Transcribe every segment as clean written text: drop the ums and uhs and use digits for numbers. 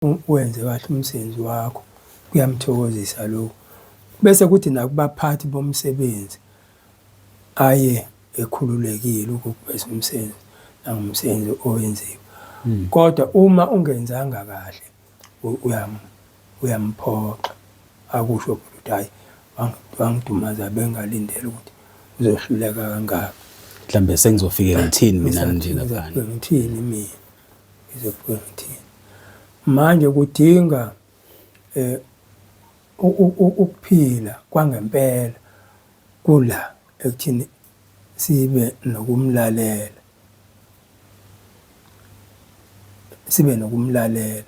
Wenze kahle umsebenzi wakho, kuyamthokozisa lokho. Bese kuthi nakubaphathi bomsebenzi aye ekhululekile ukukuveza umsebenzi nangomsebenzi owenziwe. Kodwa uma ungenzanga kahle uyamphoxa akusho phela ukuthi hhayi wangidumaza bengalindele ukuthi uzohluleka kangaka. Mhlambe sengizofike ngithini mina nje lapha? Ngithini mina? Ngizofike ngithini? Manje kudinga eh ukuphila kwangempela kula ekuthini sibe nokumlalela, sibe nokumlalela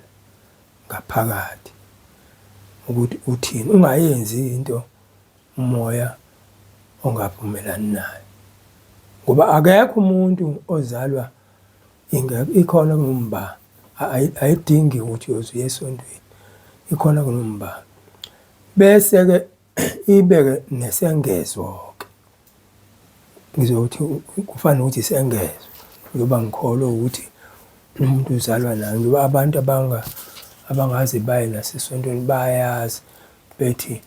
ngaphakathi ukuthi uthini, ungayenzi into umoya ongavumelani nayo, ngoba akekho umuntu ozalwa ikhona kunomba, ayidingi ukuthi uyoze uye esontweni, ikhona kunomba. Bese-ke ibeke nesengezo-ke, ngizothi kufana nokuthi isengezo njengoba ngikholwa ukuthi umuntu uzalwa nayo, njengoba abantu abangaze baye nasesontweni bayazi bethi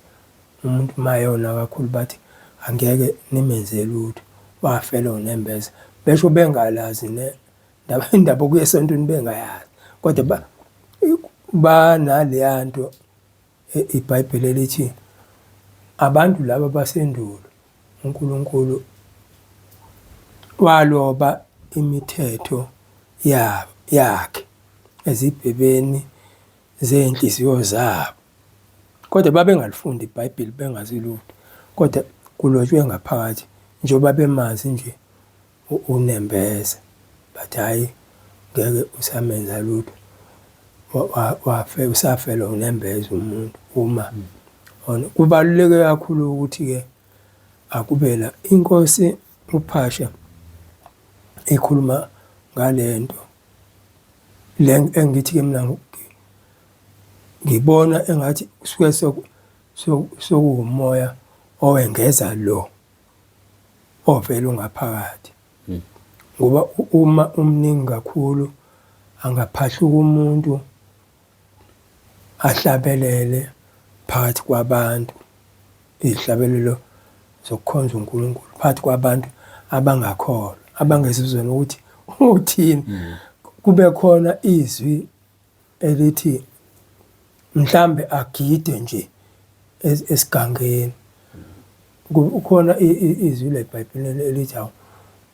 umuntu mayona kakhulu bathi angeke nimenze lutho, wafela unembeza, besho bengalazi ne ndaba indaba okuya esontweni bengayazi, kodwa banaleya nto iBhayibheli elithi abantu laba basendulo uNkulunkulu waloba imithetho yakhe ezibhebeni zezinhliziyo zabo, kodwa babengalifundi iBhayibheli bengazi lutho, kodwa kulotshwe ngaphakathi njengoba bemazi nje unembeza, bathi hhayi ngeke usamenza lutho, wafe usafelwa unembeza umuntu uma kubaluleke kakhulu ukuthi-ke akube la inkosi uPhasha ikhuluma ngalento le engithi-ke mina ngibona engathi kusuke sekuwumoya owengeza lo ovela ungaphakathi ngoba uma umningi kakhulu angaphahluka umuntu ahlabelele phakathi kwabantu izihlabelelo zokukhonza uNkulunkulu phakathi kwabantu abangakholwa abangezizwe ukuthi uthini kube khona izwi elithi mhlambe agide nje esigangeni. Kukhona izwi leBhayibhelini elithi hawu,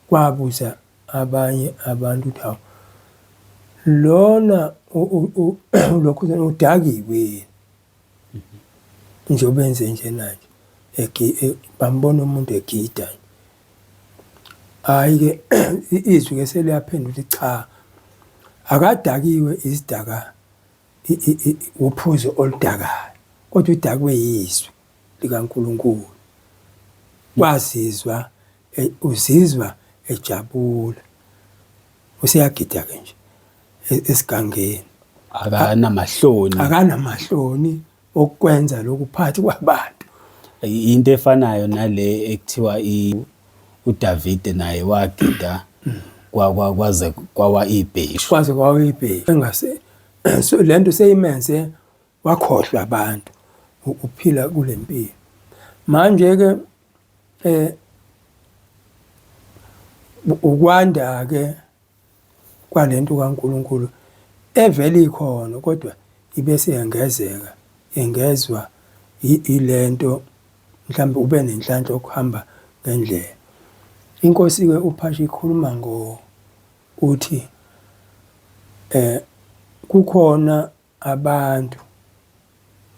kwabuza abanye abantu ukuthi hawu, lona lokhu udakiwe yini njengoba enze njena nje, bambona umuntu egida. Hhayi-ke izwi-ke seliyaphendula ukuthi cha, akadakiwe izidaka uphuzo oludakayo, kodwa udakwe yizwi likaNkulunkulu. Wazizwa uzizwa ejabula, useyagida-ke nje esigangeni. Akanamahloni. Akanamahloni okukwenza lokhu phakathi kwabantu. Into efanayo nale ekuthiwa uDavide naye wagida kwaze kwawa ibheshu. Kwaze kwawa ibheshu. Engase so lento seyimenze wakhohlwa abantu uphila kule mpilo. Manje ke ukwanda ke kwalento kaNkulunkulu evele ikhona kodwa ibese yengezeka yengezwa ilento mhlawumbe ube nenhlanhla yokuhamba ngendlela. Inkosi-ke uPhasha ikhuluma ngo uthi kukhona abantu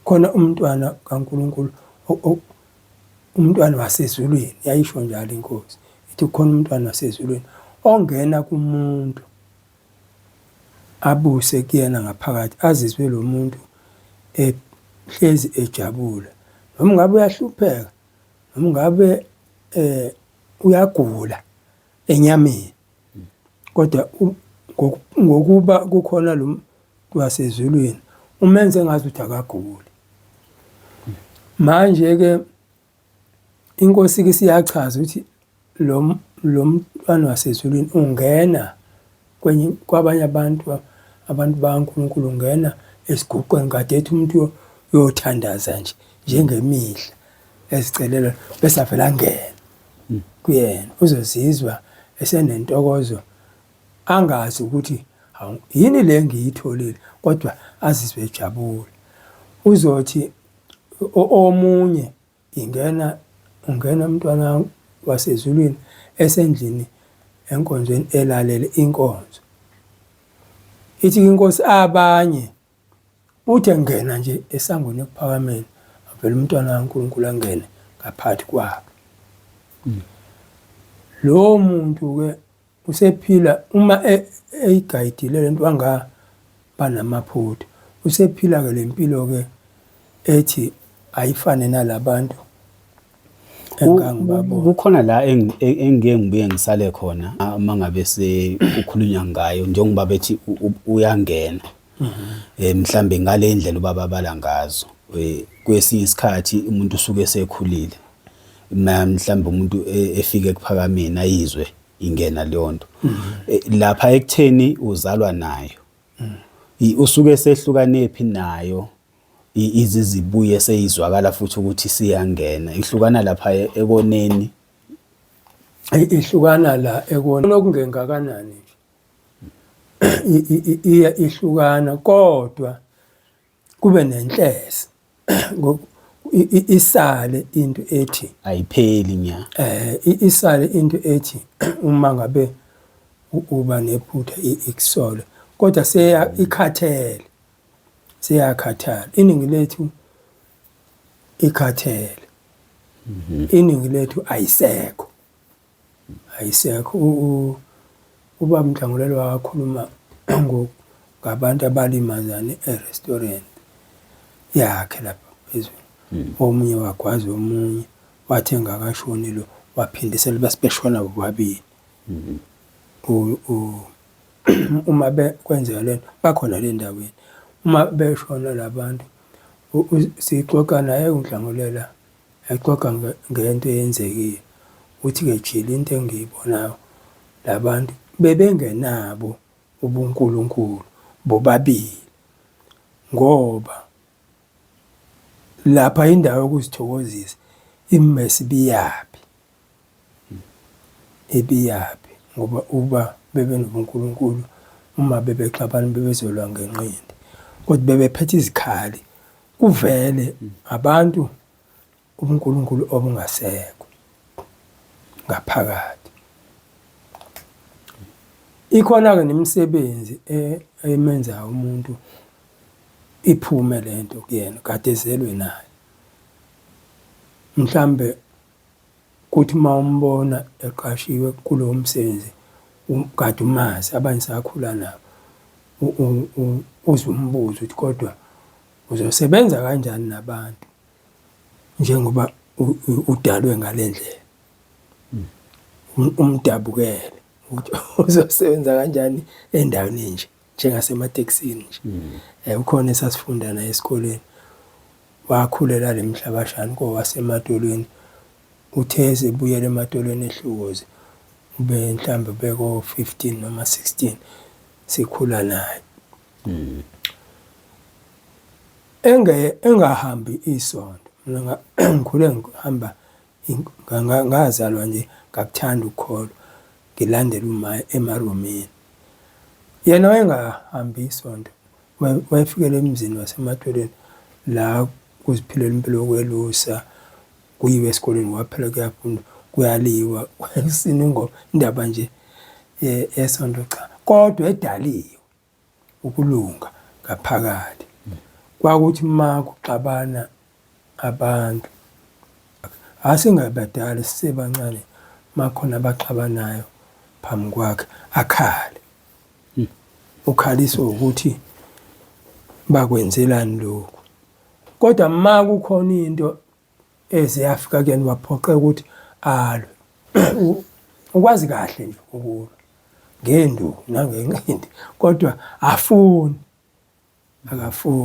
khona umntwana kaNkulunkulu umntwana wasezulwini yayisho njalo inkosi ithi kukhona umntwana wasezulwini ongena kumuntu abuse kuyena ngaphakathi azizwe lo muntu ehlezi ejabula noma ngabe uyahlupheka noma ngabe uyagula enyameni kodwa ngokuba kukhona lo wasezulwini umenze ngazi ukuthi akaguli. Manje ke inkosi ke siyachaza ukuthi lo lo mntwana wasezulwini ungena kwenye kwabanye abantu, abantu bakaNkulunkulu ungena esiguqweni kade ethi umuntu uyothandaza nje njengemihla ezicelela bese avela angena kuyena uzozizwa esenentokozo angazi ukuthi yini le ngiyitholile kodwa azizwe ejabule uzothi omunye ingena ungena umntwana wasezulwini esendlini enkonzweni elalele inkonzo ithi inkosi abanye uthi engena nje esangweni ekuphakameni avele umntwana kaNkulunkulu angene ngaphakathi kwakhe lowo muntu ke usephila uma e, eyigayidile lento wangaba namaphutha usephila ke lempilo ke ethi ayifane nalabantu engangibabona. Kukhona la engike ngibuye ngisale khona uma ngabe sekukhulunywa ngayo njengoba bethi uyangena eh mhlambe ngale ndlela ubaba abala ngazo eh, kwesinye isikhathi umuntu usuke esekhulile mhlambe umuntu e, efike ekuphakameni ayizwe ingena leyo nto eh, lapha ekutheni uzalwa nayo usuke sehlukanephi nayo izizibuye seyizwakala futhi ukuthi siyangena ihlukana lapha e, ekoneni ihlukana la ekoneni okungengakanani nje iya ihlukana kodwa kube nenhlese isale into ethi ayipheli nya eh isale into ethi uma ngabe uba nephutha ikusole kodwa seya ikhathele seyakhathala iningi lethu ikhathele iningi lethu ayisekho ayisekho ubaba Mhlangulelo wakhuluma ngabantu abalimazane e-restaurant yakhe lapha phezulu hmm. omunye wagwaza omunye wathi engakashoni lo waphindisela basibeshona bobabili hmm. Uma kwenzeka lento bakhona le ndaweni uma beshona labantu sixoxa naye uNhlangulela exoxa ngento eyenzekile uthi-ke jili into engiyibonayo labantu bebengenabo ubuNkulunkulu bobabili ngoba lapha indawo yokuzithokozisa immesi ibiyaphi Ibiyaphi ngoba uba bebenobuNkulunkulu uma bebexabana bebezolwa ngenqindi kodwa bebephethe izikhali kuvele abantu ubuNkulunkulu obungasekho ngaphakathi. Ikhona-ke nemisebenzi e, emenzayo umuntu iphume lento kuyena kade ezelwe nayo mhlambe Kuthi uma umbona eqashiwe kulowo msebenzi kade umazi abanye sakhula nabo uze umbuze ukuthi kodwa uzosebenza kanjani nabantu njengoba udalwe ngale ndlela umdabukele ukuthi uzosebenza kanjani endaweni enje njengasematekisini nje um ukhona esasifunda naye esikoleni Wakhulela le mhlabashane kowaseMatolweni. Uthe esebuyela eMatolweni eHlukozi ube mhlambe ubeko 15 noma 16 sikhula naye. Mm. Enge engahambi isonto. Mina ngikhule ngihamba ngazalwa nje ngakuthanda ukukholwa ngilandela uma emarumini. Yena wayengahambi isonto Wayefikela emzini waseMatolweni la kuziphilela impilo yokwelusa, kuyiwe esikoleni kwaphela kuyafundwa, kuyaliwa, kusinwa ingoma, indaba nje yesonto cha. Kodwa edaliwe ukulunga ngaphakathi. Kwakuthi uma kuxabana abantu, asingabadala sisebancane, makhona abaxabanayo phambi kwakhe akhale. Ukhaliswa ukuthi bakwenzelani lokhu. Kodwa ma kukhona into eze yafika kuyena waphoqeka ukuthi alwe. Ukwazi kahle nje ukulwa ngenduku nangenqindi kodwa afuni akafuni.